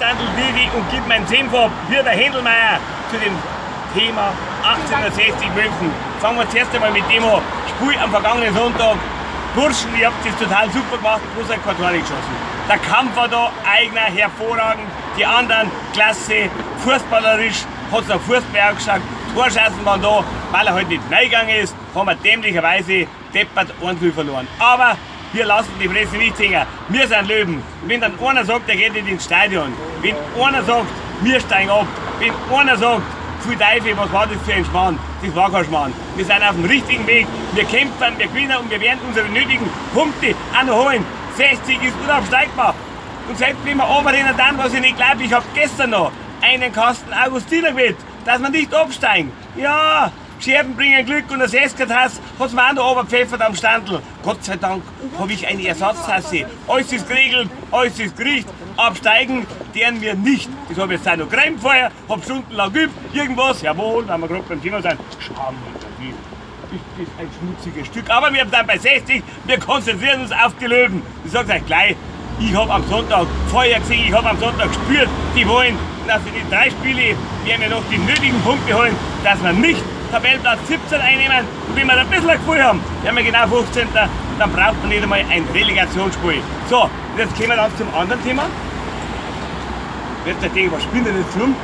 Standl Didi und gebe meinen Senf ab, wie der Händlmaier, zu dem Thema 1860 München. Fangen wir zuerst einmal mit dem an. Spiel am vergangenen Sonntag. Burschen, ihr habt das total super gemacht, bloß ein kein Tor nicht geschossen. Der Kampf war da, eigener, hervorragend. Die anderen, klasse, fußballerisch, hat es nach Fußball ausgeschaut. Torschancen waren da, weil er halt nicht reingegangen ist, haben wir dämlicherweise deppert 1-0 verloren. Aber wir lassen die Fresse nicht hängen. Wir sind Löwen. Und wenn dann einer sagt, er geht nicht ins Stadion, wenn einer sagt, wir steigen ab, wenn einer sagt, Pfui Teufel, was war das für ein Schmarrn? Das war kein Schmarrn. Wir sind auf dem richtigen Weg. Wir kämpfen, wir gewinnen und wir werden unsere nötigen Punkte auch noch holen. 60 ist unabsteigbar. Und selbst wenn wir runterrennen dann, was ich nicht glaube, ich habe gestern noch einen Kasten Augustiner gewählt, dass wir nicht absteigen. Ja, Scherben bringen Glück und das Eskatass hat's mir auch noch runtergepfeffert am Standl. Gott sei Dank habe ich eine Ersatztasse. Alles ist geregelt, alles ist gericht. Absteigen deren wir nicht. Das habe ich jetzt auch noch gereimt vorher, hab stundenlang geübt, irgendwas. Jawohl, wenn wir gerade beim Thema sind. Schauen wir mal, ist das ein schmutziges Stück. Aber wir sind bei 60, wir konzentrieren uns auf die Löwen. Ich sag's euch gleich, ich hab am Sonntag Feuer gesehen, ich hab am Sonntag gespürt, die wollen, dass in den 3 Spiele werden wir noch die nötigen Punkte holen, dass wir nicht Tabellenplatz 17 einnehmen. Und wenn wir da ein bisschen ein Gefühl haben, werden wir genau 15. Und dann braucht man nicht einmal ein Relegationsspiel. So, und jetzt kommen wir dann zum anderen Thema. Jetzt denke ich, was spinnt denn jetzt rum?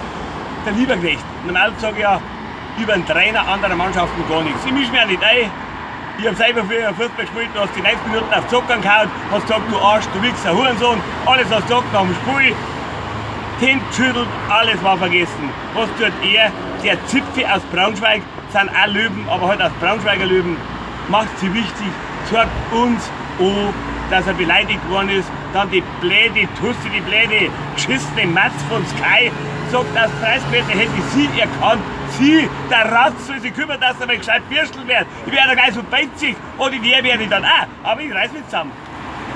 Der Lieberknecht. Normal sage ich ja über einen Trainer anderer Mannschaften gar nichts. Ich mische mich auch nicht ein. Ich hab selber früher Fußball gespielt, du hast die 90 Minuten auf Zockern gehauen, hast gesagt, du Arsch, du Wichser, Hurensohn, alles hast gesagt nach dem Spiel. Hände geschüttelt, alles war vergessen. Was tut er? Der Zipfel aus Braunschweig, sind auch Löwen, aber halt aus Braunschweiger Löwen, macht sie wichtig, zeigt uns an, dass er beleidigt worden ist. Dann die blöde Tussi, die blöde geschissene Matz von Sky, sagt, dass 30 Meter hätte sie erkannt. Sie, der Ratz, soll sich kümmern, dass er mal gescheit bürstelt wird. Ich werde gleich so beizig und die werde ich dann auch. Aber ich reiß mich zusammen.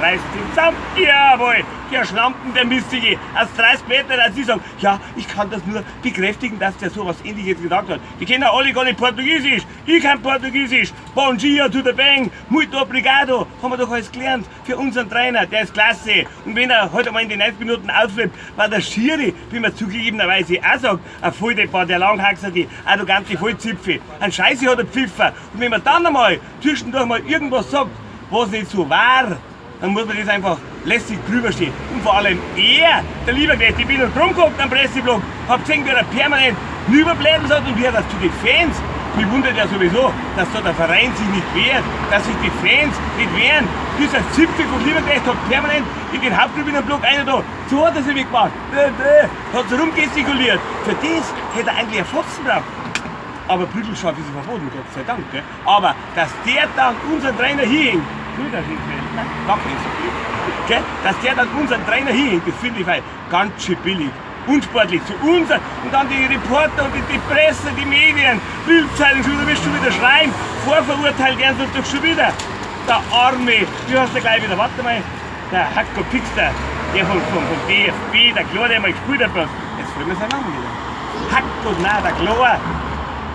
Reißt ihn zusammen, jawohl, der Schlampen, der Mistige, aus 30 Metern, als sie sagen, ja, ich kann das nur bekräftigen, dass der sowas Ähnliches gesagt hat. Die kennen ja alle gar nicht Portugiesisch, ich kann Portugiesisch, Bom dia, tudo bem, muito obrigado, haben wir doch alles gelernt für unseren Trainer, der ist klasse. Und wenn er heute mal in den 90 Minuten ausflippt, war der Schiri, wie man zugegebenerweise auch sagt, ein Volldeppert, der Langhaxer, die arrogante Vollzipfel, ein Scheiße hat er pfiffen. Und wenn man dann einmal zwischendurch mal irgendwas sagt, was nicht so war, dann muss man das einfach lässig drüber stehen. Und vor allem er, der Lieberknecht, ich bin noch drum geguckt am Presseblock, hab gesehen, wie er permanent überblättert hat und wie er das zu den Fans. Mich wundert ja sowieso, dass da der Verein sich nicht wehrt, dass sich die Fans nicht wehren. Dieser Zipfel von Lieberknecht hat permanent in den Haupttribünenblock einer da, so hat er sich gemacht, hat so rumgestikuliert. Für das hätte er eigentlich einen Fotzen braucht. Aber Prügelstrafe ist verboten, Gott sei Dank. Gell? Aber dass der dann unseren Trainer hier hängt, gell? Dass der dann unseren Trainer hier hängt, das finde ich ganz schön billig. Unsportlich zu uns. Und dann die Reporter und die Presse, die Medien, Bildzeitung, schon wieder, wirst schon wieder schreien, vorverurteilt werden sie uns doch schon wieder. Der Arme, wie heißt der gleich wieder? Warte mal, der Hacko Pixter, der vom DFB, der Klar, der mal gespielt hat bei uns. Jetzt fällt mir sein Name wieder. Hacko, nein, der Klar.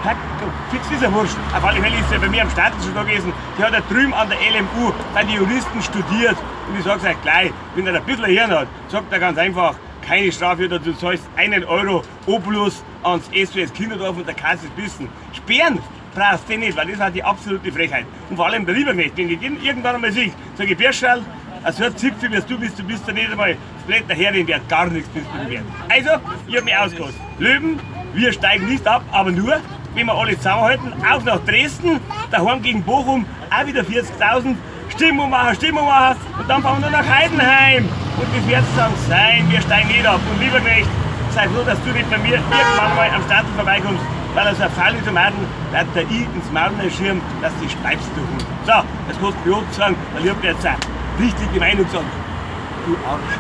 Hacko Fix ist ja wurscht. Auf alle Fälle ist er bei mir am Stadl schon da gewesen. Der hat ja drüben an der LMU bei den Juristen studiert. Und ich sag's euch gleich, wenn er ein bisschen Hirn hat, sagt er ganz einfach, keine Strafe, du zahlst 1 Euro Obolus ans SOS Kinderdorf und der Kasse ist bissen. Sperren brauchst du nicht, weil das war die absolute Frechheit. Und vor allem der Lieberknecht, wenn ich den irgendwann einmal sehe, sag ich, Birscherl, also ein Zipfel, wie du bist, du bist ja nicht einmal das Blätter Herin wert, gar nichts bist du wert. Also, ich hab mich ausgekost. Löwen, wir steigen nicht ab, aber nur, wenn wir alle zusammenhalten, auf nach Dresden, daheim gegen Bochum, auch wieder 40.000, Stimmung machen, Stimmung machen und dann fahren wir noch nach Heidenheim. Und das wird's dann sein, wir steigen nicht ab. Und Lieberknecht, sei froh, dass du nicht bei mir irgendwann mal am Standel vorbeikommst, weil aus einer faulen Tomaten wird der I ins Maul schirm, dass die speibst du Hund. So, das kostet mir sagen, weil ich hab jetzt auch richtig die Meinung gesagt. Du Arsch.